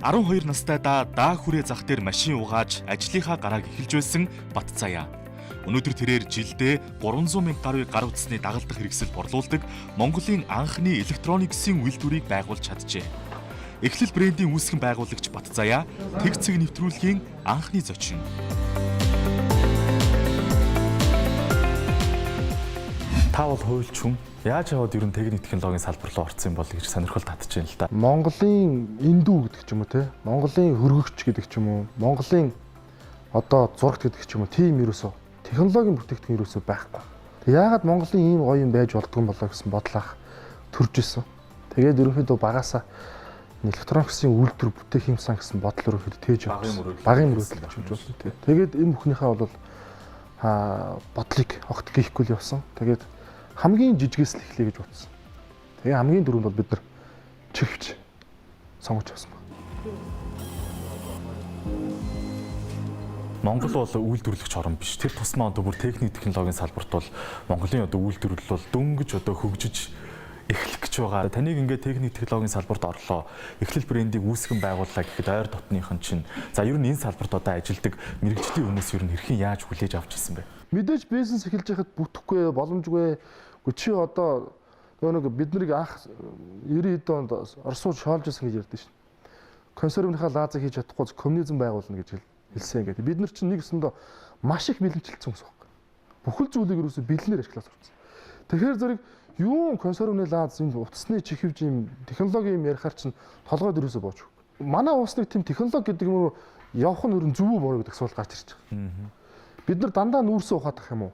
12 настай даа хүрээ зах дээр машин угааж ажлынхаа гарааг эхэлж байсан Батцаяа. Өнөөдөр тэрээр жилдээ 300 мянга гаруй гар утасны дагалдах хэрэгсэл борлуулдаг Монголын анхны электрониксын үйлдвэрийг байгуулж чаджээ. Эхлэл брендийн үүсгэн байгуулагч Батцаяа тэг цэг нэвтрүүлгийн анхны зочин. Та бол хуульч хүн. Яаж яваад ер нь техник технологийн салбар руу орсон юм бол гэж сонирхол татж байна л да. Монголын эндүү гэдэг ч юм уу те. Монголын хөргөгч гэдэг ч юм уу. Монголын одоо зурагт гэдэг ч юм уу. Тийм ерөөсөө технологийн бүтээгдэхүүн ерөөсөө байхгүй. Тэг яагаад Монголын ийм гоё юм байж болдгоо болоо гэсэн бодлоох төрж исэн. Тэгээд ерөнхийдөө багасаа электрониксын үйлдвэр бүтээх юмсан гэсэн бодол ерөнхийдөө тээж явсан. Багын мөрөөдөл гэж хэлж болно тий. Тэгээд энэ бүхнийхээ бол бодлыг огт гийхгүй л явсан. Тэгээд хамгийн жижигээс л эхлэе гэж бодсон. Тэгээ хамгийн дөрөнд бол бид нар чихвч сонгож авсан байна. Монгол бол үйлдвэрлэгч орн биш. Тэр тусмаа одоо бүр техник технологийн салбарт бол Монголын одоо үйлдвэрлэл бол дөнгөж одоо хөгжиж эхлэх гэж байгаа. Таныг ингээд техник технологийн салбарт орлоо. Эхлэл брендийг үүсгэн байгууллаа гэхэд ойр дотныхан чинь за ер нь энэ салбарт одоо ажилладаг мэрэгжлийн хүмүүс ер нь хэрхэн яаж хүлээж авч ирсэн бэ? Мэдээж бизнес эхэлж байхад бүтэхгүй, боломжгүй. Гэхдээ чи одоо нөгөө нэг бид нарыг анх 90 хэд онд Оросууд шоолж исэн гэж ярьдэн шин. Консервныхаа лаазыг хийж чадахгүй коммунизм байгуулна гэж хэлсэн ингээд. Бид нар чинь нэг өсөндөө маш их бэлэнчлэлсэн хүмүүс байхгүй. Бүхэл зүйлийг ерөөсөө бэлнээр ашиглаж сурцсан. Тэгэхээр зэрэг юун консервны лааз энэ утасны чихвж юм технологи юм ярихаар чинь толгойд ерөөсөө бооч. Манай улс нэг тийм технологи гэдэг юм уу явах нь ерөн зөв үү буруу гэдэг асуудал гарч ирж байгаа. Бид нар дандаа нүүрсээ ухаадах юм уу?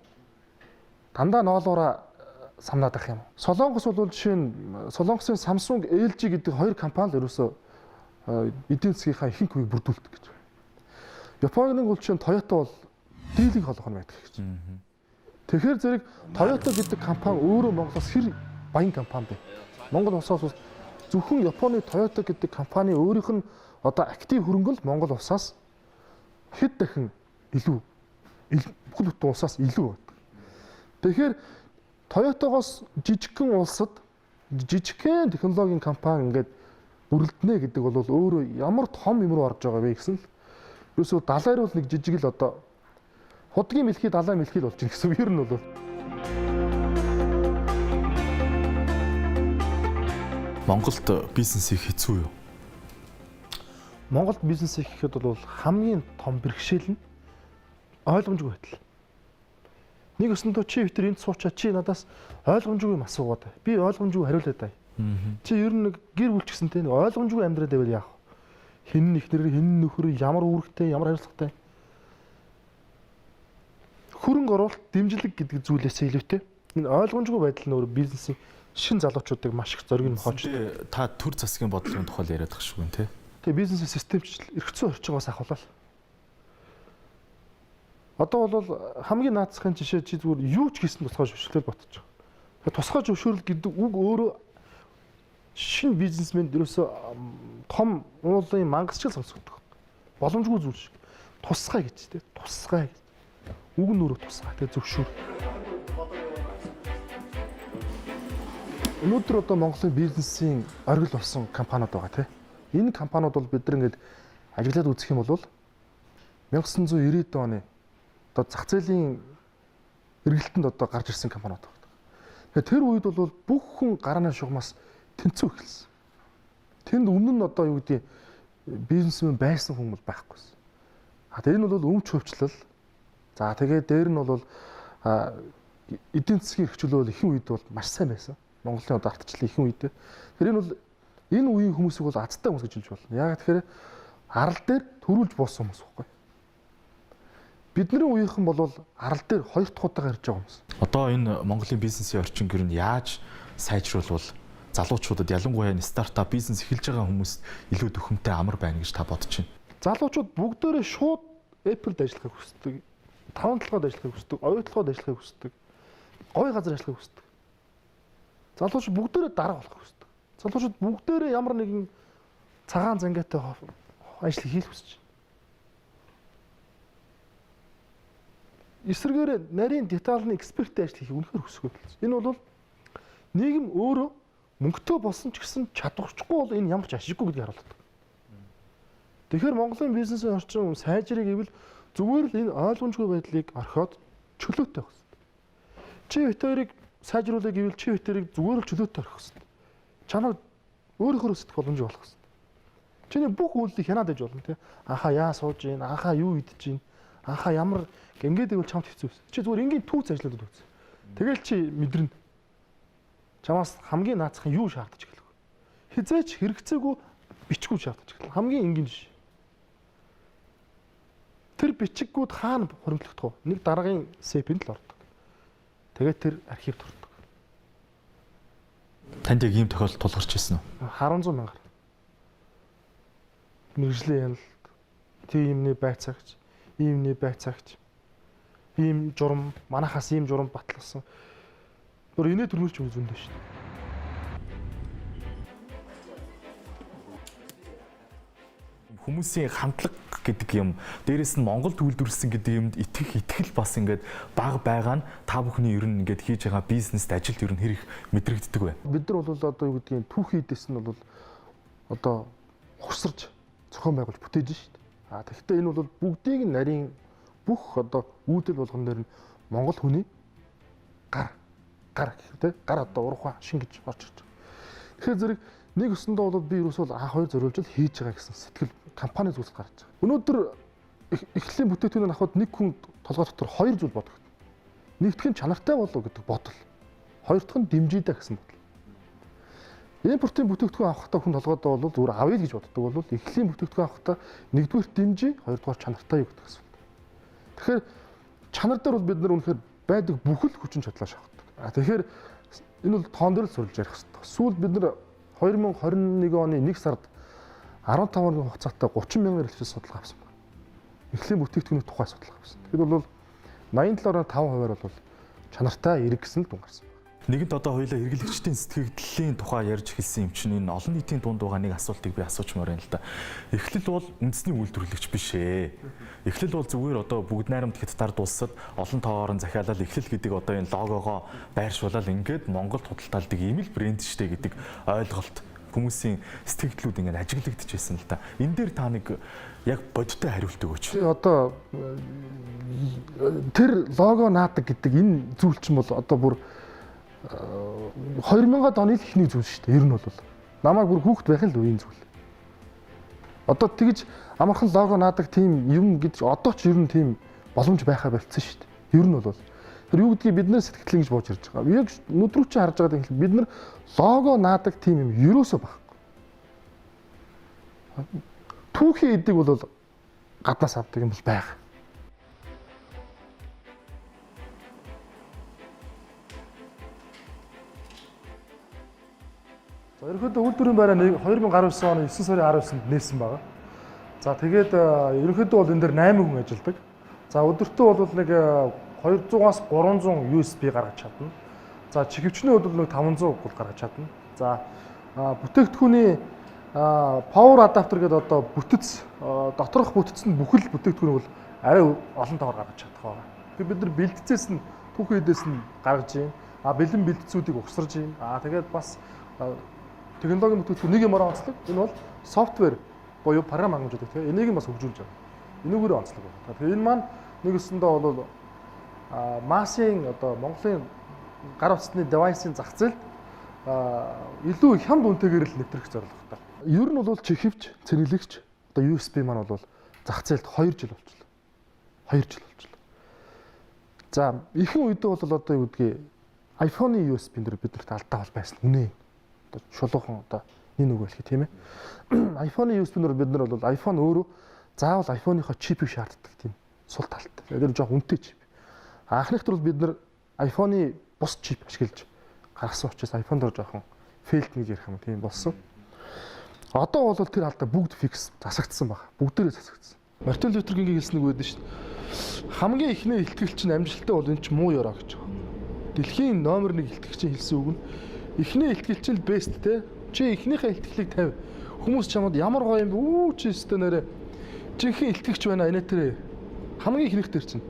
Дандаа ноолоороо самнаад ах юм. Солонгос бол жишээ нь Солонгосын Samsung, LG гэдэг хоёр компани л ерөөсөө эдийн засгийнхаа ихэнх үеийг бүрдүүлдэг гэж. Японы бол жишээ нь Toyota бол дийлэнх холбоо нь байдаг гэж. Тэгэхээр зэрэг Toyota гэдэг компани өөрөө Монголоос хэр баян компани бэ? Монгол улсаас зөвхөн Японы Toyota гэдэг компани өөрийнх нь одоо актив хөрөнгө л Монгол улсаас хэд дахин илүү бүхэл бүтэн улсаас илүү байдаг. Тэгэхээр Toyota-гоос жижигхэн улсад жижигхэн технологийн компани ингээд бүрэлдэнэ гэдэг бол өөрөө ямар том юм руу орж байгаа вэ гэсэн л ерөөсөө далайр бол нэг жижиг л одоо худгийн мэлхий далай мэлхий л болж байна гэсэн үг ер нь бол. Монголд бизнес хийх хэцүү юу? Монголд бизнес хийх гэхэд бол хамгийн том бэрхшээл нь ойлгомжгүй байдал. Нэг өсөндөө чи битэр энд суучаа чи надаас ойлгомжгүй юм асуугаад бай. Би ойлгомжгүй хариулаад бай. Чи ер нь нэг гэр бүл ч гэсэн те нэг ойлгомжгүй амьдраад байвал яах вэ? Хэн нь ихнэр, хэн нь нөхөр, ямар үүрэгтэй, ямар хариуцлагатай. Хөрөнгө оруулалт, дэмжлэг гэдэг зүйлээсээ илүүтэй энэ ойлгомжгүй байдал нь өөр бизнесийн шин залуучуудыг маш их зориг нь хооч. Та төр засгийн бодлогын тухай яриад байгаа шүү гэн те. Тэгээ бизнесийн системчлэл эрх зүйн орчингоос ахуулаад. Одоо бол хамгийн наацхийн жишээ чи зүгээр юу ч хийсэн тусгай зөвшөөрлөөр ботчих. Тэгэхээр тусгай зөвшөөрөл гэдэг үг өөрөө шинэ бизнесмен ерөөсөө том уулын мангасчил сонсогддог. Боломжгүй зүйл шиг. Тусгай гэж тий. Тусгай гэж. Үг нь өөрөө тусгай. Тэгээ зөвшөөр. Өнөөдөр одоо Монголын бизнесийн оргил болсон компаниуд байгаа тий. Энэ компаниуд бол бид нар ингээд ажиглаад үзэх юм бол 1990 оны одоо зах зээлийн эргэлтэнд одоо гарч ирсэн компаниуд байна. Тэгэхээр тэр үед бол бүх хүн гарааны шугамаас тэнцүү эхэлсэн. Тэнд өмнө нь одоо юу гэдэг бизнесмен байсан хүн бол байхгүйсэн. А тэр энэ бол өмч хөвчлөл. За тэгээд дээр нь бол эдийн засгийн эрх чөлөө бол ихэнх үед бол маш сайн байсан. Монголын одоо ардчлалын ихэнх үед. Тэр энэ бол энэ үеийн хүмүүсийг бол азтай хүмүүс гэж хэлж болно. Яг тэгэхээр арал дээр төрүүлж буусан хүмүүс байхгүй. Бидний үеийнхэн бол арал дээр хоёр дахь удаага ирж байгаа хүмүүс. Одоо энэ Монголын бизнесийн орчин гэр нь яаж сайжруулвал залуучуудад ялангуяа энэ стартап бизнес эхэлж байгаа хүмүүст илүү дөхөмтэй амар байна гэж та бодож байна? Залуучууд бүгдээрээ шууд Apple-д ажиллахыг хүсдэг, таван толгойд ажиллахыг хүсдэг, оюу толгойд ажиллахыг хүсдэг, гоё газар ажиллахыг хүсдэг. Залуучууд бүгдээрээ дарга болохыг хүсдэг. Залуучууд бүгдээрээ ямар нэгэн цагаан зангиатай ажил хийх хүсэж байна. Эсвэргээр нарийн детальны эксперттэй ажил хийх үнэхээр хүсэхгүй болсон. Энэ бол нийгэм өөрөө мөнгөтэй болсон ч гэсэн чадварчгүй бол энэ ямар ч ашиггүй гэдгийг харуулдаг. Тэгэхээр Монголын бизнесийн орчин сайжрыг гэвэл зүгээр л энэ ойлгомжгүй байдлыг орхиод чөлөөтэй байх хэрэгтэй. Чи бит хоёрыг сайжруулъя гэвэл чи бит хоёрыг зүгээр л чөлөөтэй орхих хэрэгтэй. Чамайг өөрийнхөө сэтгэх боломж олох хэрэгтэй. Чиний бүх үйлдэл хянаад иж болно тий. Анхаа яа сууж гин, анхаа юу идэж гин, анхаа ямар ингээд ивэл чамд хэцүү. Чи зүгээр энгийн түүц ажиллаад үз. Тэгэл чи мэдрэнэ. Чамаас хамгийн наацхан юу шаардаж эхэлв. Хизээч хэрэгцээгүй бичгүү шаардаж эхэлнэ. Хамгийн энгийн жишээ. Тэр бичиггүүд хаана хуримтлагдах вэ? Нэг дараагийн сепэнд л ордог. Тэгээд тэр архивд ордог. Танд яг ийм тохиолдол тулгарч ирсэн үү? 100 мянгаар. Мэргэжлийн хяналт, тиймний байцаагч, иймний байцаагч, ийм журам, манахаас ийм журам батлсан. Бүр инээ төрмөрч юм зөндөө шүү дээ. Хүмүүсийн хандлага гэдэг юм, дээрэс нь Монгол үйлдвэрлэсэн гэдэг юмд итгэх итгэл бас ингээд бага байгаа нь та бүхний ер нь ингээд хийж байгаа бизнест ажилд ер нь хэр их мэдрэгддэг вэ? Бид нар бол одоо юу гэдгийг түүхий эдээс нь бол одоо ухсарч зохион байгуулж бүтээж шít. А тэгэхдээ энэ бол бүгдийг нь нарийн бүх одоо үйлдэл болгон дээр нь Монгол хүний гар гэх тэ гар одоо урах шин гэж орж ирж байгаа. Тэгэхээр зэрэг нэг өсөндөө бол би ерөөсөө анх хоёр зориулж л хийж байгаа гэсэн сэтгэл компани зүйлс гарч байгаа. Өнөөдөр эхлэлийн бүтээгдэхүүнийг авахад нэг хүн толгой дотор хоёр зүйл бодогдно. Нэгдүг нь чанартай болов гэдэг бодол. Хоёр дахь нь дэмжийдэ гэсэн бодол. Импортын бүтээгдэхүүн авахдаа хүн толгойдоо бол зүгээр авъя гэж боддог бол эхлэлийн бүтээгдэхүүн авахдаа нэгдүгээр дэмжий, хоёрдугаар чанартай юу гэдэг асуулт. Тэгэхээр чанар дээр бол бид нар үнэхээр байдаг бүхэл хүчин чадлаа шавхдаг. А тэгэхээр энэ бол тоон дээр л сурлж ярих хэрэгтэй. Сүүлд бид нар 2021 оны 1 сард 15 хоногийн хугацаатай 30 мянган хэлбэл судалгаа авсан байна. Эхлэлийн бүтээгдэхүүний тухай судалгаа авсан. Тэгэхээр бол 87.5%-аар бол чанартай эрг гэсэн л дүн гарсан. Нэгэнт одоо хоёлаа хэрэглэгчдийн сэтгэгдлийн тухай ярьж эхэлсэн юм чинь энэ олон нийтийн дунд байгаа нэг асуултыг би асуучмаар байна л да. Эхлэл бол үндэсний үйлдвэрлэгч биш ээ. Эхлэл бол зүгээр одоо бүгд найрамд хятадаар дуусаад олон тоогоор нь захиалал эхлэл гэдэг одоо энэ логогоо байршуулаад ингээд Монголд худалдаалдаг ийм л брэнд штэ гэдэг ойлголт хүмүүсийн сэтгэгдлүүд ингээд ажиглагдчихсэн л да. Энэ дээр та нэг яг бодиттой хариулт өгөөч. Одоо тэр лого наадаг гэдэг энэ зүйл чинь бол одоо бүр 2000-ад оны л ихний зүйл шүү дээ. Ер нь бол намайг бүр хүүхэд байх л үеийн зүйл. Одоо тэгж амархан лого наадаг тийм юм гэж одоо ч ер нь тийм боломж байхаа болцсон шүү дээ. Ер нь бол тэр юу гэдгийг бид нэр сэтгэл ингэж бууж ирж байгаа. Яг нүд рүү чи харж байгаа юм бид нар лого наадаг тийм юм ерөөсөө байхгүй. Түүхийн эдийг бол гаднаас авдаг юм бол байгаа. За ерөнхийдөө үйлдвэрийн байраа 2019 оны 9 сарын 19-нд нээсэн байгаа. За тэгээд ерөнхийдөө бол энэ дээр 8 хүн ажилладаг. За өдөртөө бол нэг 200-аас 300 USB гаргаж чадна. За чихвчний хувьд бол нэг 500 гол гаргаж чадна. За бүтээгдэхүүний power adapter гэдэг одоо бүтэц доторх бүтэц нь бүхэл бүтээгдэхүүн бол арай олон тоогоор гаргаж чадах байгаа. Тэгээд бид нар бэлтцээс нь түүхэн эдээс нь гаргаж байна. А бэлэн бэлтцүүдийг угсарж байна. А тэгээд бас технологийн бүтээгдэхүүн нэг юмараа онцлог. Энэ бол софтвер буюу програм хангамж гэдэг тийм. Энийг нь бас хөгжүүлж байгаа. Энүүгээр онцлог байна. Тэгэхээр энэ маань нэг өсөндөө бол массын одоо Монголын гар утасны девайсын зах зээлд илүү хямд үнэтэйгээр л нэвтрэх зорилготой. Ер нь бол чихвч, цэнэглэгч одоо USB маань бол зах зээлд 2 жил болчихлоо. 2 жил болчихлоо. За ихэнх үедээ бол одоо юу гэдгийг iPhone-ы USB-н дээр биднэрт алдаа бол байсан үнэ. Одоо шулуухан одоо нэг үг хэлэх тийм ээ. iPhone-ы USB-нээр бид нар бол iPhone өөрөө заавал iPhone-ийнхоо чипийг шаарддаг тийм сул талтай. Тэр жоох үнэтэй чип. Анхных төр бол бид нар iPhone-ы бус чип ашиглаж гаргасан учраас iPhone дээр жоохон failed гэж ярих юм тийм болсон. Одоо бол тэр алдаа бүгд fix засагдсан баг. Бүгдээрээ засагдсан. Мартин Лютер Кингийн хэлсэн нэг байдаг шүү дээ. Хамгийн эхний илтгэл чинь амжилттай бол энэ ч муу ёроо гэж байгаа. Дэлхийн номер 1 илтгэгчийн хэлсэн үг нь эхний илтгэл чинь best те. Чи эхнийхээ илтгэлийг тавь. Хүмүүс чамд ямар гоё юм бэ? Үү чи өстө нэрэ. Жинхэнэ илтгэгч байна энэ тэрэ. Хамгийн эхнийх дээр чинь.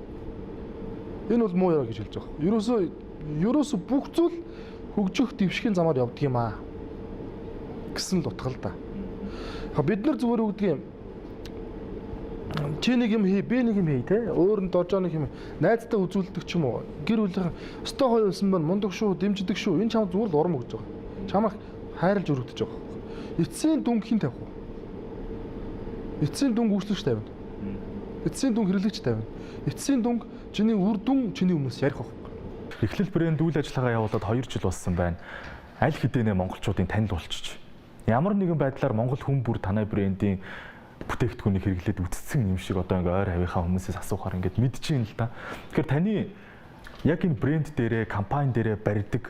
Энэ бол муу ёроо гэж хэлж байгаа. Ерөөсөө бүх зүйл хөгжих дэвшгийн замаар явдаг юм аа гэсэн л утга л да. Бид нар зүгээр юу гэдгийг Чи нэг юм хий, би нэг юм хий, те. Өөр нь дожоо нэг юм. Найздаа үзүүлдэг ч юм уу. Гэр бүлийнхэн өстой гоё байсан байна, мундаг шүү, дэмждэг шүү. Энэ чамд зүгээр л урам өгж байгаа. Чамайг хайрлж өргөдөж байгаа. Эцсийн дүнг хэн тавих вэ? Эцсийн дүнг үйлчлэгч тавина. Эцсийн дүнг хэрэглэгч тавина. Эцсийн дүнг чиний үр дүн чиний өмнөөс ярих байхгүй. Эхлэл брэнд үйл ажиллагаа явуулаад 2 жил болсон байна. Аль хэдийнэ монголчуудын танил болчих. Ямар нэгэн байдлаар монгол хүн бүр танай брендийн бүтээгдэхүүнийг хэрэглээд үтцсэн юм шиг одоо ингээ ойр хавийнхаа хүмүүсээс асуухаар ингээд мэдчихээн л да. Тэгэхээр таны яг энэ брэнд дээрээ, компани дээрээ барьдаг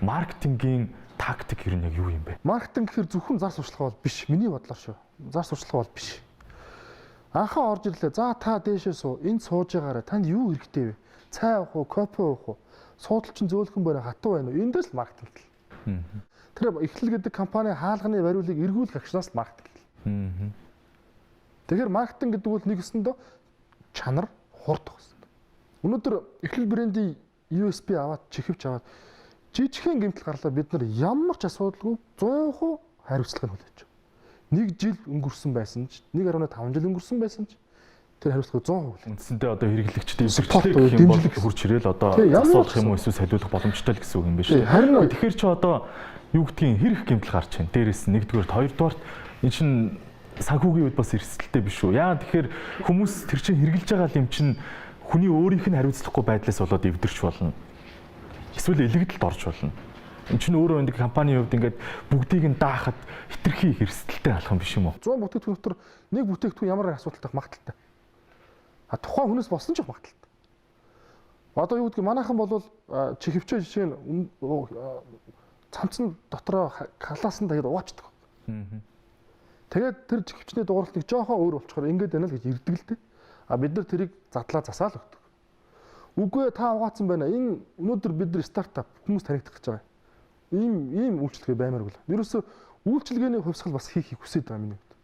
маркетингийн тактик ер нь яг юу юм бэ? Маркетинг гэхээр зөвхөн зар сурталчилгаа бол биш. Миний бодлоор шүү. Зар сурталчилгаа бол биш. Анхан орж ирлээ. За та дээшээ суу. Энд сууж байгаарай. Танд юу хэрэгтэй вэ? Цай уух уу, кофе уух уу? Суудал чинь зөөлхөн байна, хатуу байна уу? Эндээс л маркетинг хэл. Тэр эхлэл гэдэг компани хаалганы бариулыг эргүүлэх агшнаас л маркетинг хэл. Тэгэхээр маркетинг гэдэг бол нэг өсөндөө чанар, хурд байх. Өнөөдөр эхлэл брендийн USB аваад чихвч аваад жижигхэн гэмтэл гарлаа бид нар ямар ч асуудалгүй 100% хариуцлага нь хүлээж байна. Нэг жил өнгөрсөн байсан ч 1.5 жил өнгөрсөн байсан ч тэр хариуцлага 100%. Үндсэндээ одоо хэрэглэгчдийн эвсгэрчлэг гэх юм бол хурж ирээл одоо асуулах юм уу эсвэл солиулах боломжтой л гэсэн үг юм байна шүү дээ. Харин тэгэхээр чи одоо юу гэдгийг хэрэг гэмтэл гарч байна. Дээрээс нь нэгдүгээрт, хоёрдугаарт эн чинь санхүүгийн үед бас эрсдэлтэй биш үү? Яа тэгэхээр хүмүүс тэр чинь хэрэглэж байгаа юм чинь хүний өөрийнх нь хариуцлахгүй байдлаас болоод эвдэрч болно. Эсвэл элэгдэлд орж болно. Энд чинь өөрөө энэ компанийн хувьд ингээд бүгдийг нь даахад хитрхи их эрсдэлтэй алах юм биш юм уу? 100 бүтээгдэхүүн дотор нэг бүтээгдэхүүн ямар асуудалтай магадaltaй. А тухайн хүнээс болсон ч магадaltaй. Одоо юу гэдгийг манайхан бол чихвчээ жишээ нь цамцсан дотроо халаасан даяар угаачдаг. Тэгээд тэр чихвчний дууралтыг жоохон өөр болчихоор ингээд байна л гэж ирдэг л дээ. А бид нар тэрийг задлаа засаал өгдөг. Үгүй та угаацсан байна. Энэ өнөөдөр бид нар стартап хүмүүс танигдах гэж байгаа. Ийм үйлчлэгээ баймааргүй л. Ерөөсөө үйлчилгээний хувьсгал бас хийхийг хүсэж байгаа миний хувьд.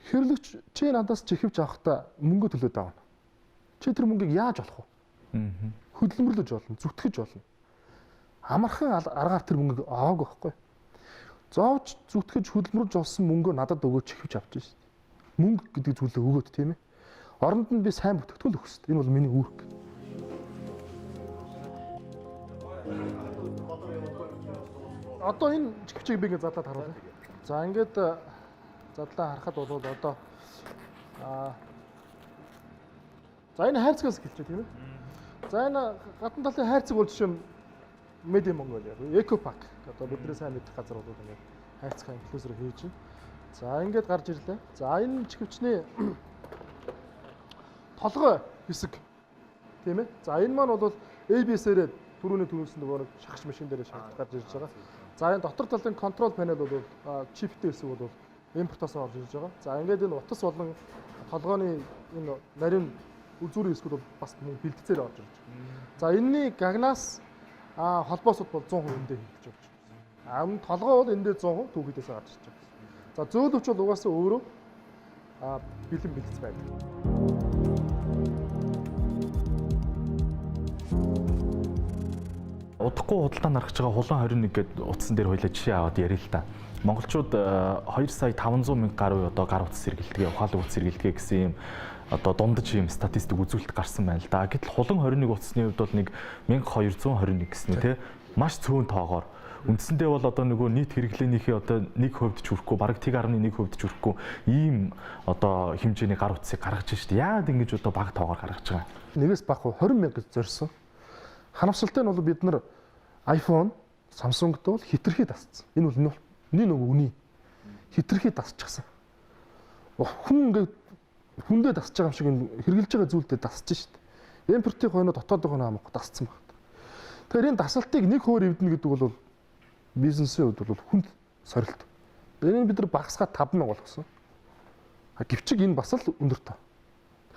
Хэрэглэгч чи надаас чихвч авахдаа мөнгө төлөөд авна. Чи тэр мөнгийг яаж олох вэ? Хөдөлмөрлөж болно, зүтгэж болно. Амархан аргаар тэр мөнгийг аваагүй байхгүй. Зовж зүтгэж хөдөлмөрлөж олсон мөнгөө надад өгөөч чихвч авч шээ. Мөнгө гэдэг зүйлээ өгөөд тийм ээ. Оронд нь би сайн бүтээгдэхүүн өгөх хэрэгтэй. Энэ бол миний үүрэг. Одоо энэ чихвчийг би ингэ задлаад харуулъя. За ингээд задлаа харахад бол одоо за энэ хайрцагаас эхэлж байна тийм ээ. За энэ гадна талын хайрцаг бол жишээ нь Made in Mongolia, Eco Pack одоо бидний сайн мэдэх газар бол ингээд хайрцаг инклюзер хийж байна. За ингээд гарч ирлээ. За энэ чихвчний толгой хэсэг тийм ээ. За энэ маань бол ABS-ээрээ түрүүний түрүүсэн нөгөө нэг шахаж машин дээр шахаж гарч ирж байгаа. За энэ дотор талын control panel бол чиптэй хэсэг бол импортоос орж ирж байгаа. За ингээд энэ утас болон толгойн энэ нарийн үзүүрийн хэсгүүд бол бас мөн бэлтцээр орж ирж байгаа. За энэний гагнаас холбоосууд бол 100% эндээ хийгдэж байгаа. А өмнө толгой бол эндээ 100% түүхийдээс гарч ирж байгаа. За зөөлөвч бол угаасаа өөрөө бэлэн бэлтц байдаг. Удахгүй худалдаа нарах гэж байгаа Хулан 21 гээд утсан дээр хоёлаа жишээ аваад ярил л та. Монголчууд 2 сая 500 мянга гаруй одоо гар утас хэрэглэдэг, ухаалаг утас хэрэглэдэг гэсэн юм одоо дундаж юм статистик үзүүлэлт гарсан байна л да. Гэтэл Хулан 21 утасны хувьд бол нэг 1221 гэсэн үү те маш цөөн тоогоор. Үндсэндээ бол одоо нөгөө нийт хэрэглээнийхээ одоо 1% ч хүрэхгүй, бараг 1.1% ч хүрэхгүй ийм одоо хэмжээний гар утсыг гаргаж шүү дээ. Яагаад ингэж одоо бага тоогоор гаргаж байгаа? Нэгээс бага 20 мянга гэж зорьсон. Харамсалтай нь бол бид нар iPhone, Samsung-д бол хитрхи дасцсан. Энэ бол миний нөгөө үний. Хитрхи дасчихсан. Хүн ингээд хүндээ дасж байгаа юм шиг хэрэглэж байгаа зүйлдээ дасж шít. Импортын хойно дотоодын хойно хамаагүй дасцсан байна. Тэгэхээр энэ дасалтыг нэг хуваар эвдэнэ гэдэг бол бизнесийн хувьд бол хүнд сорилт. Энэ бид нар багасгаад 5,000 болгосон. Гэвчиг энэ бас л өндөр тоо.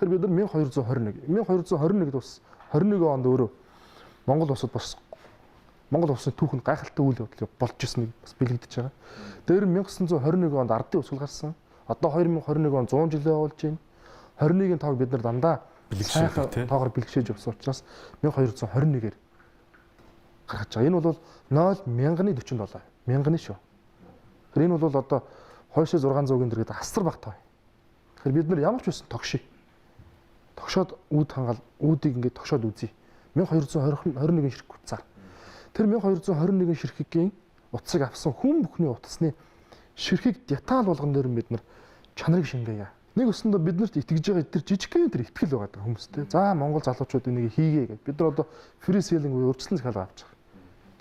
Тэгэхээр бид нар 1221, 1221-д бас 21 онд өөрөө Монгол улсад бас Монгол улсын түүхэнд гайхалтай үйл явдал болж ирснийг бас бэлэгдэж байгаа. Дээр 1921 онд ардын өсгөл гарсан. Одоо 2021 он 100 жилээ болж байна. 21-ийн тоог бид нар дандаа бэлэгшээдэг тоогоор бэлэгшээж явсан учраас 1221-ээр гаргаж байгаа. Энэ бол 0.1047. Мянганы шүү. Тэгэхээр энэ бол одоо 2600-ийн дэргэд асар бага тоо. Тэгэхээр бид нар ямар ч байсан тогшъё. Тогшоод үүд хангаал үүдийг ингээд тогшоод үзье. 1221 ширхэг утсаар. Тэр 1221 ширхгийн утсыг авсан хүн бүхний утасны ширхэг деталь болгон дээр бид нар чанарыг шингээе. Нэг өсөндөө бид нарт итгэж байгаа тэр жижигхэн тэр итгэл байгаа хүмүүстэй. За Монгол залуучууд энийг хийгээ гэж. Бид нар одоо free selling буюу урьдчилан захиалга авч байгаа.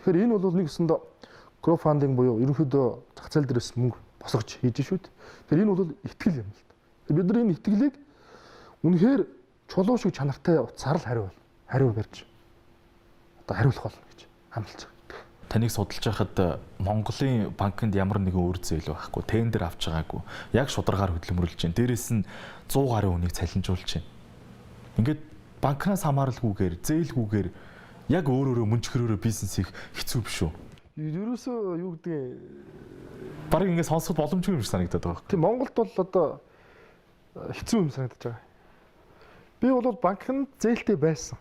Тэгэхээр энэ бол нэг өсөндөө crowdfunding буюу ерөнхийдөө зах зээл дээрээс мөнгө босгож хийж шүү дээ. Тэгэхээр энэ бол итгэл юм л та. Бид нар энэ итгэлийг үнэхээр чулуу шиг чанартай утсаар л хариу барьж одоо хариулах болно гэж амлаж байгаа. Таныг судалж байхад Монголын банкнд ямар нэгэн үр зээл байхгүй, тендер авч байгаагүй. Яг шударгаар хөдөлмөрлөж байна. Дээрээс нь 100 гаруй хүнийг цалинжуулж байна. Ингээд банкнаас хамааралгүйгээр, зээлгүйгээр яг өөр өөрөө мөнчхөрөөрөө бизнес хийх хэцүү биш үү? Ерөөсөө юу гэдгийг бараг ингээд сонсоход боломжгүй юм шиг санагдаад байгаа. Тийм, Монголд бол одоо хэцүү юм санагдаж байгаа. Би бол банкнд зээлтэй байсан.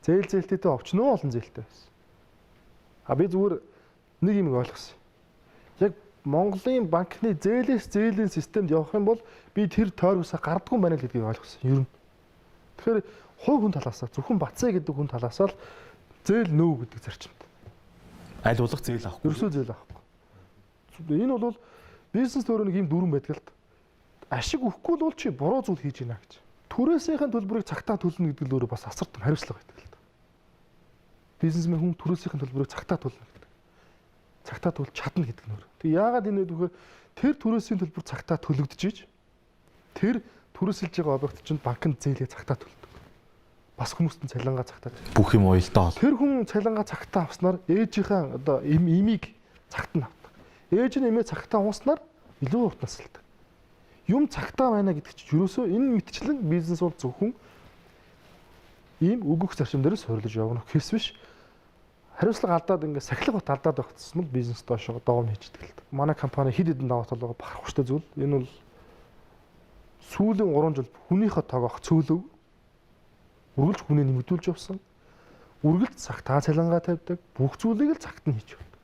Зээлтэйтэй овчноо олон зээлтэй байсан. А би зүгээр нэг юм ойлгосон. Яг Монголын банкны зээлээс зээлийн системд явах юм бол би тэр тойргосоо гардаггүй байна л гэдгийг ойлгосон. Ер нь. Тэгэхээр хувь хүн талаасаа зөвхөн Батцаа гэдэг хүн талаасаа л зээл нөө гэдэг зарчимд. Аль болох зээл авахгүй. Ерөөсөө зээл авахгүй. Энэ бол бизнес төрөө нэг юм дүрэн байдаг л та. Ашиг өгөхгүй бол чи буруу зүйл хийж байна гэж. Түрээсийн төлбөрийг цагтаа төлнө гэдэг л өөрөө бас асар том хариуцлага байдаг л та. Бизнесмен хүн түрээсийн төлбөрийг цагтаа төлнө гэдэг. Цагтаа төлж чадна гэдэг нь өөр. Тэг яагаад энэ вэ гэхээр тэр түрээсийн төлбөр цагтаа төлөгдөж тэр түрээсэлж байгаа объект чинь банкнд зээлээ цагтаа төлдөг. Бас хүмүүст нь цалингаа цагтаа. Бүх юм уялдаа бол. Тэр хүн цалингаа цагтаа авснаар ээжийнхээ одоо имийг цагт нь авдаг. Ээж нь имээ цагтаа ууснаар илүү урт насалдаг. Юм цагтаа байна гэдэг чинь ерөөсөө энэ мэтчлэн бизнес бол зөвхөн ийм өгөх зарчим дээр суйрлаж явна гэхээс биш. Хариуцлага алдаад ингээд сахилга бат алдаад байх тусам л бизнес доошоо доом хийждэг л та. Манай компани хэд хэдэн даваа тал байгаа бахархууштай зүйл. Энэ бол сүүлийн 3 жил хүнийхээ тоогоох цөөлөв. Үргэлж хүнээ нэмэгдүүлж явсан. Үргэлж цагтаа цалингаа тавьдаг. Бүх зүйлийг л цагт нь хийж явдаг.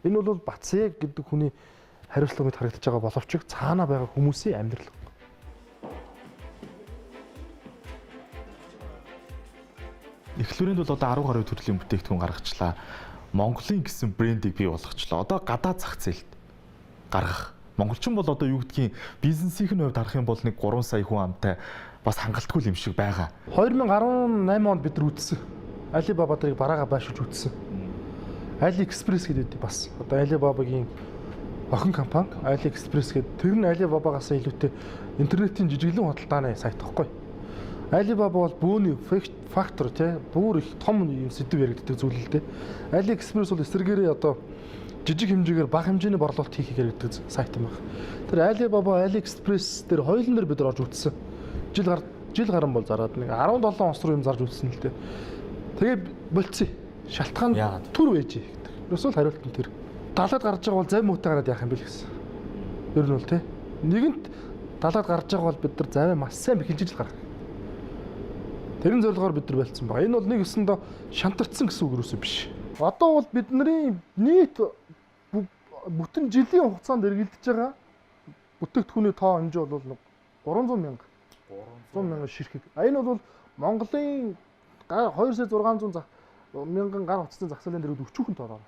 Энэ бол Батцаа гэдэг хүний хариуцлага мэт харагдаж байгаа боловч цаана байгаа хүмүүсийн амьдрал. Эхлүүрэнд бол одоо 10 гаруй төрлийн бүтээгдэхүүн гаргачлаа. Монголын гэсэн брендийг бий болгочлоо. Одоо гадаад зах зээлд гаргах. Монголчин бол одоо юу гэдгийг бизнесийн хувьд харах юм бол нэг 3 сая хүн амтай бас хангалтгүй юм шиг байгаа. 2018 онд бид нар үтсэн. Alibaba дэрийг бараага байшуулж үтсэн. AliExpress гэдэг бас одоо Alibaba-гийн охин компани AliExpress гэдэг тэр нь Alibaba-гаас илүүтэй интернетийн жижиглэн худалдааны сайт байхгүй. Alibaba бол бөөний фактор тий бүр их том юм сэдв яригддаг зүйл л дээ. AliExpress бол эсрэгээрээ одоо жижиг хэмжээгээр бага хэмжээний борлуулалт хийхийг яригддаг сайт юм байна. Тэр Alibaba, AliExpress дээр хоёулын дээр бид нар орж үтсэн. Жил гарan бол зараад нэг 17 онц руу юм зарж үтсэн л дээ. Тэгээ болцсон. Шалтгаан түр байж гэдэг. Ерөөсөө л хариулт нь тэр. Далаад гарч байгаа бол зай муутай гараад яах юм бэ л гэсэн. Ер нь бол тий. Нэгэнт далаад гарч байгаа бол бид нар заваа маш сайн бэхэлжиж л гарах. Тэрэн зорилгоор бид нар болцсон байгаа. Энэ бол нэг өсөндөө шантарцсан гэсэн үг юусоо биш. Одоо бол бидний нийт бүтэн жилийн хугацаанд эргэлдэж байгаа бүтээгдэхүүний тоо хэмжээ бол 300 мянга. 300 мянга ширхэг. А энэ бол Монголын 2 сая 600 мянган гар утасны зах зээлийн дээр өчүүхэн тоо байна.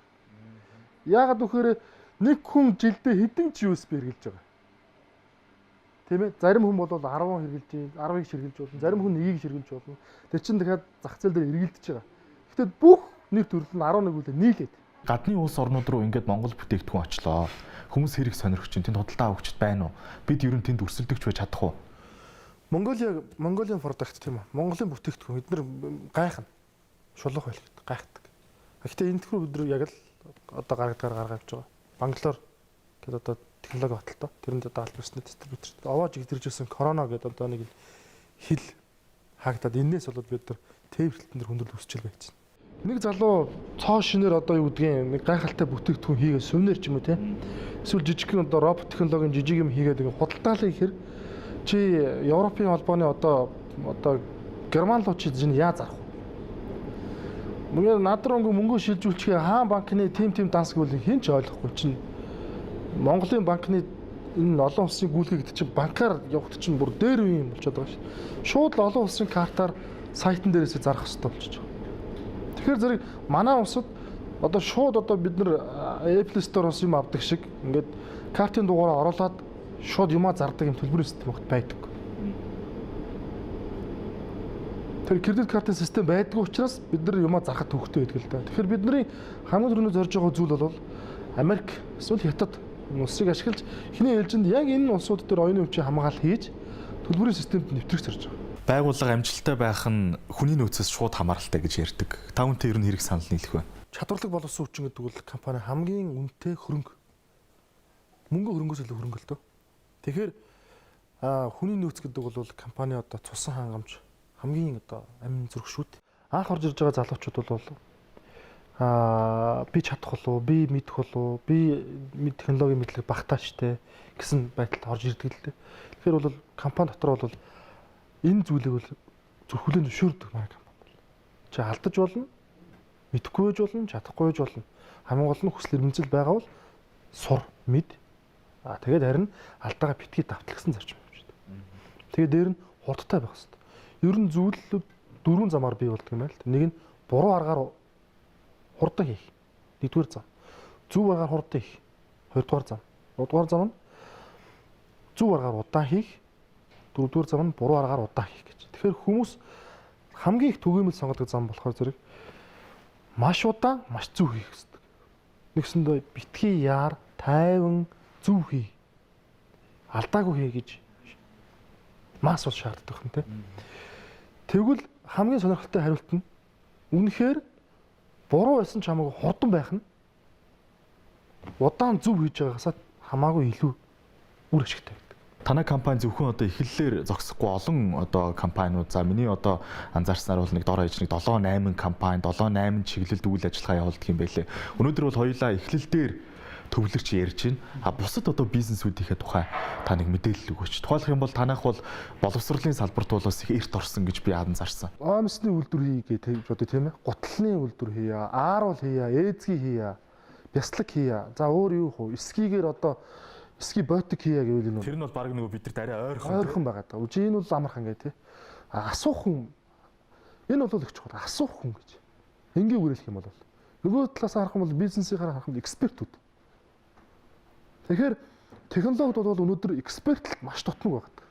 Яагаад гэхээр нэг хүн жилдээ хэдэн ч USB хэрэглэж байгаа. Тийм ээ. Зарим хүн бол 10 хэрэглэж, 10-ыг ширхэлж болно. Зарим хүн 1-ийг ширхэлж болно. Тэр чинь дахиад зах зээл дээр эргэлдэж байгаа. Гэхдээ бүх нэг төрөл нь 11 үлээ нийлээд. Гадны улс орнууд руу ингээд Монгол бүтээгдэхүүн очлоо. Хүмүүс хэрэг сонирхож чинь тэнд худалдаа авагчд байна уу? Бид ер нь тэнд өрсөлдөгч байж чадах уу? Mongolia Mongolian product тийм үү? Монголын бүтээгдэхүүн бид нар гайхна. Шулуух байл гэдэг гайхдаг. Гэхдээ энэ тхүү бид нар яг л одоо гаргадгаар гаргаа явж байгаа. Бангалор гэдэг одоо технологи баталтай. Тэрэнд одоо аль бисны дистрибьютор. Овоож игдэржсэн корона гэдэг одоо нэг хил хаагдаад энээс болоод бид нар тээвэрлэлтэн дээр хүндрэл өсчил байж байна. Нэг залуу цоо шинээр одоо юу гэдгийг нэг гайхалтай бүтээгдэхүүн хийгээд сувнер ч юм уу те. Эсвэл жижигхэн одоо робот технологийн жижиг юм хийгээд ингээ худалдаалаа гэхэр чи Европын холбооны одоо Герман руу чи жин яа зарах вэ? Мөнгө над руу ингээ мөнгө шилжүүлчихээ хаан банкны тим тим данс гэвэл хэн ч ойлгохгүй чинь Монголын банкны Энэ олон улсын гүйлгээ гэдэг чинь банкар явахд чинь бүр дээр үе юм болчиход байгаа шүү. Шууд л олон улсын картаар сайтн дээрээсээ зарах хэрэгтэй болчихж байгаа. Тэгэхээр зэрэг манай улсад одоо шууд одоо бид нар Apple Store-оос юм авдаг шиг ингээд картын дугаараа оруулаад шууд юмаа зардаг юм төлбөрийн систем огт байдаг. Тэр кредит картын систем байдгүй учраас бид нар юмаа зарахад төвөгтэй байдаг л да. Тэгэхээр бидний хамгийн түрүүний зорж байгаа зүйл бол Америк эсвэл Хятад улсыг ашиглаж эхний ээлжинд яг энэ улсууд дээр оюуны хүчийг хамгаалал хийж төлбөрийн системд нэвтрэх зорж байгаа. Байгууллага амжилттай байх нь хүний нөөцөөс шууд хамааралтай гэж ярьдаг. Та үнтэй ер нь хэрэг санал нийлэх вэ? Чадварлаг боловсон хүчин гэдэг бол компани хамгийн үнэтэй хөрөнгө. Мөнгө хөрөнгөөс илүү хөрөнгө л дөө. Тэгэхээр хүний нөөц гэдэг бол компани одоо цусан хангамж хамгийн одоо амин зүрх шүү дээ. Анх орж ирж байгаа залуучууд бол би чадах болов, би мэдэх болов, би технологийн мэдлэг багтаа штэ гэсэн байдалд орж ирдэг л дээ. Тэгэхээр бол компани дотор бол энэ зүйлийг бол зөвхөн зөвшөөрдөг манай компани бол. Чи алдаж болно, мэдэхгүй байж болно, чадахгүй байж болно. Хамгийн гол нь хүсэл эрмэлзэл байгаа бол сур, мэд. Тэгээд харин алдаагаа битгий давтал гэсэн зарчим юм шүү дээ. Тэгээд дээр нь хурдтай байх хэрэгтэй. Ер нь зүйлүүд дөрвөн замаар бий болдог юм байна л. Нэг нь буруу аргаар хурдан хийх. Нэгдүгээр зам. Зөв аргаар хурдан хийх. Хоёрдугаар зам. Гуравдугаар зам нь зөв аргаар удаан хийх. Дөрөвдүгээр зам нь буруу аргаар удаан хийх гэж. Тэгэхээр хүмүүс хамгийн их түгээмэл сонгодог зам болохоор зэрэг маш удаан, маш зөв хийх хэрэгтэй. Нэгсэндээ битгий яар, тайван зөв хий. Алдаагүй хий гэж масс бол шаарддаг юм те. Тэгвэл хамгийн сонирхолтой хариулт нь үнэхээр буруу байсан ч хамаагүй хурдан байх нь удаан зөв хийж байгаагаасаа хамаагүй илүү үр ашигтай байдаг. Танай компани зөвхөн одоо эхлэлээр зогсохгүй олон одоо компаниуд, за миний одоо анзаарснаар бол нэг дор хаяж нэг 7 8 компани 7 8 чиглэлд үйл ажиллагаа явуулдаг юм байлээ. Өнөөдөр бол хоёулаа эхлэл дээр төвлөрч ярьж байна. А бусад одоо бизнесүүдийнхээ тухай та нэг мэдээлэл өгөөч. Тухайлах юм бол танайх бол боловсролын салбарт бол бас их эрт орсон гэж би анзаарсан. Омсны үйлдвэр хий гэж бодё тийм ээ. Гутлын үйлдвэр хийя, ааруул хийя, ээзгий хийя, бяцлаг хийя. За өөр юу хөө? Скигээр одоо ски ботик хийя гэвэл энэ тэр нь бол баг нөгөө бидэрт арай ойрхон ойрхон байгаа даа. Үгүй энэ бол амархан гэ тий. Асуух хүн. Энэ бол их чухал. Асуух хүн гэж. Энгийн үгээр хэлэх юм бол нөгөө талаас харах юм бол бизнесийн харах юм экспертүүд. Тэгэхээр технологид бол өнөөдөр экспертлэлт маш дутмаг байдаг.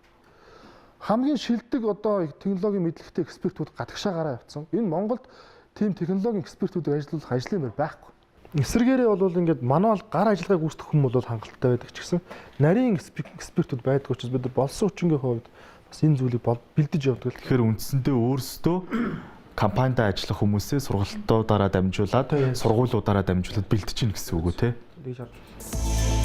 Хамгийн шилдэг одоо технологийн мэдлэгтэй экспертүүд гадагшаа гараа явцсан. Энэ Монголд тийм технологийн экспертүүдийг ажиллуулах ажлын байр байхгүй. Эсвэргээрээ бол ингээд мануал гар ажиллагааг гүйцэтгэх хүн бол хангалттай байдаг ч гэсэн нарийн экспертүүд байдаг учраас бид нар болсон хүчингийн хувьд бас энэ зүйлийг бэлдэж явдаг. Тэгэхээр үндсэндээ өөрсдөө компанид ажиллах хүмүүсээ сургалтуудаараа дамжуулаад, сургуулиудаараа дамжуулаад бэлдэж гин гэсэн үг үү те? Тэгж харж байна.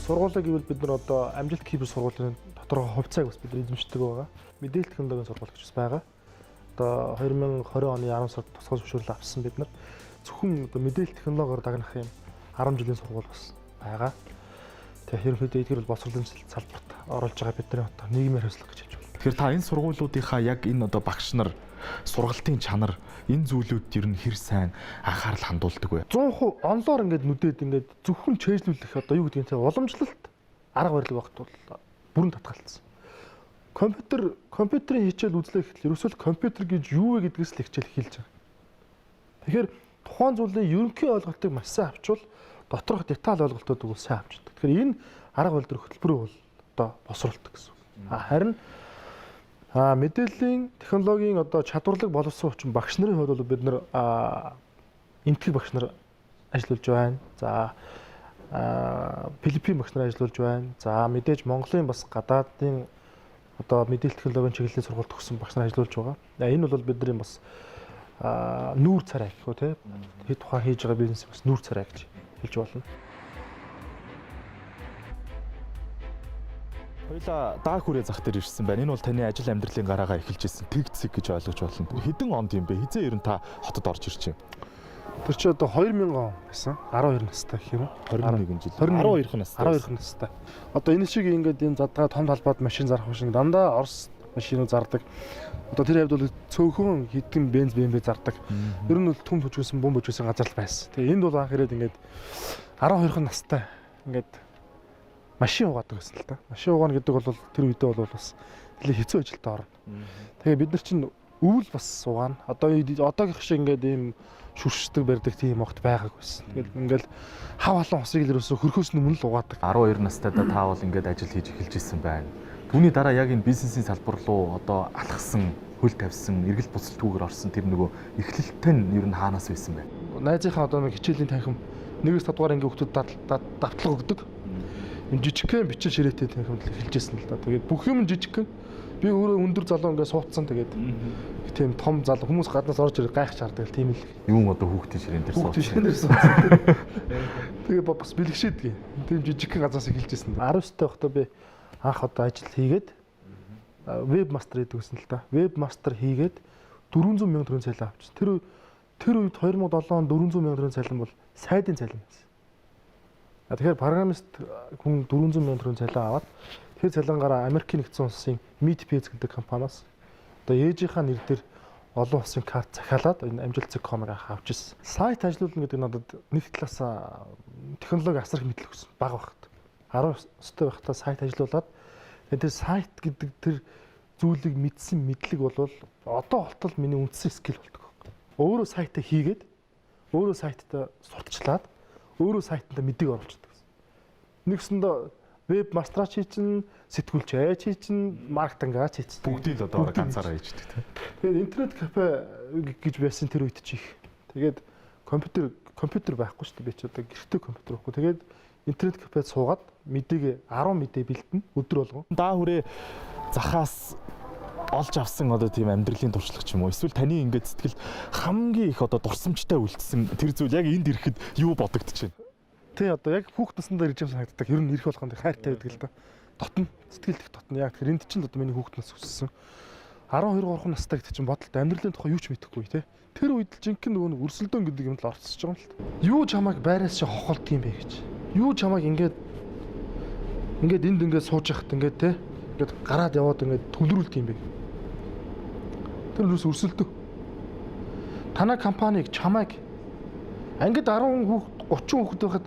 Сургуулаа гэвэл бид нар одоо амжилт кибер сургуулийн доторх хувьцааг бас бид нар эзэмшдэг байгаа. Мэдээлэл технологийн сургууль гэж бас байгаа. Одоо 2020 оны 10 сард тусгай зөвшөөрөл авсан бид нар зөвхөн одоо мэдээлэл технологиор дагнах юм 10 жилийн сургууль бас байгаа. Тэгэхээр ерөнхийдөө эдгээр бол боловсролын салбарт оруулж байгаа бидний одоо нийгмийн хариуцлага гэж хэлж байна. Тэгэхээр та энэ сургуулиудынхаа яг энэ одоо багш нар сургалтын чанар энэ зүйлүүд ер нь хэр сайн анхаарал хандуулдаг вэ? 100% онлоор ингээд нүдээд ингээд зөвхөн чэйжлүүлэх одоо юу гэдгийг те уламжлалт арга барил багт бол бүрэн татгалцсан. Компьютерийн хичээл үзлээ гэхэл ерөөсөө л компьютер гэж юу вэ гэдгээс л хичээл эхэлж байгаа. Тэгэхээр тухайн зүйлийн ерөнхий ойлголтыг маш сайн авчвал доторх деталь ойлголтуудыг бол сайн авчдаг. Тэгэхээр энэ арга барил төр хөтөлбөрийг бол одоо босруулдаг гэсэн үг. Харин мэдээллийн технологийн одоо чадварлаг боловсон хүчин багш нарын хувьд бол бид нар энэтхэг багш нар ажиллуулж байна. За Филиппин багш нар ажиллуулж байна. За мэдээж Монголын бас гадаадын одоо мэдээлэл технологийн чиглэлийн сургуульд төгссөн багш нар ажиллуулж байгаа. Энэ бол бидний бас нүүр царай гэх үү те. Хэд тухайн хийж байгаа бизнес бас нүүр царай гэж хэлж болно. Хоёлаа даа хүрээ зах дээр ирсэн байна. Энэ бол таны ажил амьдралын гараагаа эхэлж ирсэн тэг цэг гэж ойлгож болно. Хэдэн онд юм бэ? Хизээ ер нь та хотод орж ирж байна? Тэр чи одоо 2000 он байсан. 12 настай гэх юм уу? 21 жил. 12 настай. 12 настай. Одоо энэ шиг ингээд энэ задгаа том талбайд машин зарах машин дандаа Орос машинууд зардаг. Одоо тэр хавьд бол цөөхөн хэдэн бенз BMW зардаг. Ер нь бол түм төжгөөсөн, бум бөжгөөсөн газар л байсан. Тэгээ энд бол анх ирээд ингээд 12 настай ингээд машин угаадаг гэсэн л та. Машин угаана гэдэг бол тэр үедээ бол бас нэлээ хэцүү ажилд орно. Тэгээ бид нар чинь өвөл бас угаана. Одоо одоогийнх шиг ингээд ийм шүршдэг барьдаг тийм огт байгаагүй байсан. Тэгэл ингээл хав халуун усыг л ерөөсө хөрхөөс өмнө л угаадаг. 12 настай та бол ингээд ажил хийж эхэлж исэн байна. Түүний дараа яг энэ бизнесийн салбар руу одоо алхсан, хөл тавьсан, эргэл буцалтгүйгээр орсон тэр нөгөө эхлэлтэй нь ер нь хаанаас байсан бэ? Найзынхаа одоо нэг хичээлийн танхим 1-5 дугаар ангийн хүүхдүүд давтлага өгдөг. Юм жижигхэн бичил ширээтэй танхимд эхэлж исэн л да. Тэгээд бүх юм жижигхэн. Би өөрөө өндөр залуу ингээд суудсан, тэгээд тийм том залуу хүмүүс гаднаас орж ирэх гайхаж хардаг тийм л. Юм одоо хүүхдийн ширээн дээр суудсан. Хүүхдийн ширээн дээр суудсан. Тэгээ бас бэлгшээдэг. Тийм жижигхэн газраас эхэлж исэн. 19 байхдаа би анх одоо ажил хийгээд веб мастер хийдэг гэсэн л да. Веб мастер хийгээд 400 сая төгрөгийн цалин авчихсан. Тэр үед 2007 онд 400 сая төгрөгийн цалин бол сайдын цалин байсан. Тэгэхээр программист хүн 400 сая төгрөгийн цалин аваад тэр цалингаараа Америкийн нэгдсэн улсын Meetpace гэдэг компаниас одоо ээжийнхаа нэр дээр олон улсын карт захиалаад энэ амжилт.com-ыг анх авч ирсэн. Сайт ажиллуулна гэдэг нь надад нэг талаас технологи асар их мэдлэг өгсөн. Бага байхад. 19 байхдаа сайт ажиллуулад тэр сайт гэдэг тэр зүйлийг мэдсэн мэдлэг бол одоо болтол миний үндсэн skill болдог. Өөрөө сайтаа хийгээд, өөрөө сайтаа сурталчлаад, өөрөө сайтандаа мэдээг оруулчихдаг гэсэн. Нэгсэндээ веб мастраач хийчин, сэтгүүлч айч хийчин, маркетингаач хийчин. Бүгдийг л одоо ганцаараа хийждэг тийм. Тэгээд интернет кафе гэж байсан тэр үед чи их. Тэгээд компьютер байхгүй шүү дээ. Би чи одоо гэртээ компьютер байхгүй. Тэгээд интернет кафед суугаад мэдээг 10 мэдээ бэлтэн өдөр болгон. Даа хүрээ захаас олж авсан одоо тийм амьдралын туршлага ч юм уу, эсвэл таны ингээд сэтгэлд хамгийн их одоо дурсамжтай үлдсэн тэр зүйл яг энд ирэхэд юу бодогдож байна? Тий, одоо яг хүүхд насндаа ирж байгаа санагддаг. Ер нь ирэх болгонд хайртай байдаг л да. Дотно, сэтгэлд их дотно. Яг тэр энд чинь одоо миний хүүхд нас өссөн. 12 3 настай гэдэг чинь бодолтой амьдралын тухай юу ч мэдэхгүй тий. Тэр үед л жинхэнэ нөгөө нэг өрсөлдөөн гэдэг юмд л орцсож байгаа юм л та. Юу чамайг байраас чи хохолдго юм бэ гэж. Юу чамайг ингээд энд ингээд сууж яхад ингээд тий. Ингээд гараад яваад ингээд төвлөрүүлдэг юм бэ. Тэр юус өрсөлдөө. Танай компаниг чамайг ангид 10 хүүхд 30 хүүхэд байхад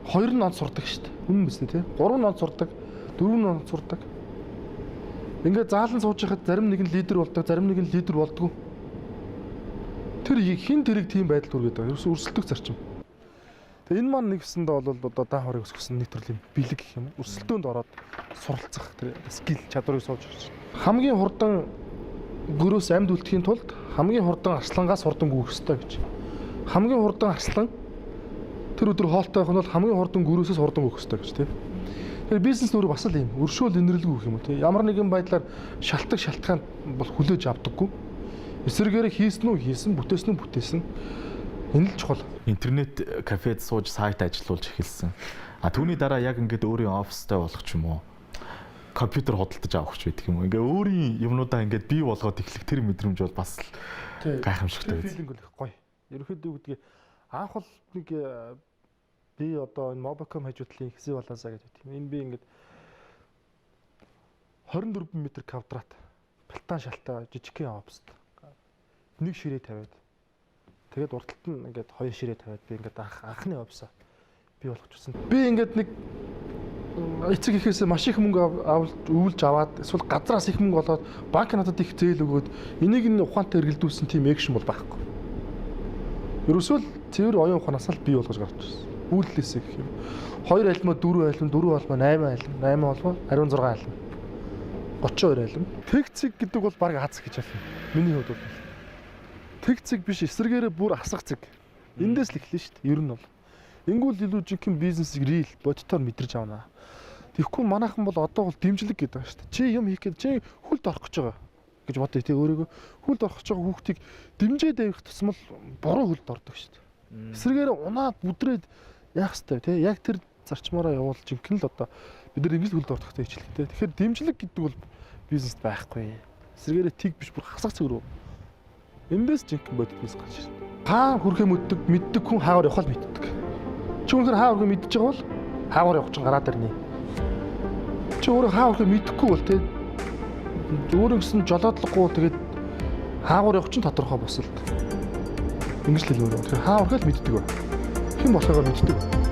2 нь он сурдаг шүү дээ. Үнэн биз дээ тий. 3 нь он сурдаг, 4 нь он сурдаг. Ингээд заалан сууж байхад зарим нэг нь лидер болдог, зарим нэг нь лидер болдгоо. Тэр хин тэрийг тийм байдалд хүргээд байгаа. Ерөөсөө өрсөлдөх зарчим. Тэгээ энэ маань нэгсэндээ бол одоо даан хорыг өсгсөн нэг төрлийн бэлэг гэх юм уу. Өрсөлдөөнд ороод суралцах тэр skill чадварыг сууж ирж байна. Хамгийн хурдан гөрөөс амьд үлдэхийн тулд хамгийн хурдан арслангаас хурдан гүйх ёстой гэж. Хамгийн хурдан арслан тэр өдөр хоолтой байх нь бол хамгийн хурдан гөрөөсөөс хурдан гүйх ёстой гэж тийм. Тэгэхээр бизнес өөрөө бас л ийм өршөөл инэрлгүй гэх юм уу тийм. Ямар нэгэн байдлаар шалтгаан шалтгаан бол хүлээж авдаггүй. Эсвэргээрээ хийсэн үү хийсэн, бүтээсэн үү бүтээсэн. Энэ л чухал. Интернет кафед сууж сайт ажиллуулж эхэлсэн. А түүний дараа яг ингээд өөрийн офистай болох ч юм уу, компьютер худалдаж авах ч байдаг юм уу. Ингээ өөрийн юмнуудаа ингээд бий болгоод эхлэх тэр мэдрэмж бол бас л гайхамшигтай байсан. Feeling бол их гоё. Ерөнхийдөө юу гэдгийг анх бол нэг би одоо энэ Mobicom хажуудлын хэсэг болоосаа гэж бодсон. Энэ би ингээд 24 м квадрат балтаан шалтай жижигхэн оффист нэг ширээ тавиад тэгээд урдталт нь ингээд 2 ширээ тавиад би ингээд анхны офисаа бий болгочихсон. Би ингээд нэг эцэг эхээс маш их мөнгө авч өвлж аваад эсвэл газраас их мөнгө олоод банк надад их зээл өгөөд энийг нь ухаантай эргэлдүүлсэн тийм экшн бол байхгүй. Ерөөсөө л цэвэр оюун ухаанаас л бий болгож гарч ирсэн. Үйлдэлээсээ гэх юм. 2 альмаа 4 альм, 4 альмаа 8 альм, 8 альмаа 16 альм. 32 альм. Тэг цэг гэдэг бол баг аз гэж байна. Миний хувьд бол. Тэг цэг биш, эсрэгээрээ бүр асах цэг. Эндээс л эхлэн шүү дээ. Ер нь бол. Ингүүл илүү жинхэнэ бизнесийг real бодитоор мэдэрч авна. Тэгэхгүй манайхан бол одоо бол дэмжлэг гэдэг байгаа шүү дээ. Чи юм хийх гээд чи хүлд орох гэж байгаа гэж бодъё тий өөрийгөө. Хүлд орох гэж байгаа хүүхдийг дэмжээд авих тусмал буруу хүлд ордог шүү дээ. Эсрэгээр унаад бүдрээд яах ёстой тий. Яг тэр зарчмаараа явуул жинхэнэ л одоо бид нар ингэж хүлд ордохтой хичээлтэй. Тэгэхээр дэмжлэг гэдэг бол бизнест байхгүй. Эсрэгээрээ тиг биш бүр хасах цэг рүү. Эндээс жинхэнэ бодит бизнес гарч ирнэ. Хаа хүрхээ мэддэг хүн хаагаар явах л мэддэг. Чи үнэхээр хаа хүрхээ мэдж байгаа бол хаагаар явах чинь гараад ирнэ. Чи өөрөө хаа хүрхээ мэдэхгүй бол тий Өөр ингэсэн жолоодлогогүй тэгээд хаагуур явах чинь тодорхой босолт. Ингэж л хэлмээр байна. Тэгэхээр хаа орхиол мэддэг ба. Хэн болохыг мэддэг.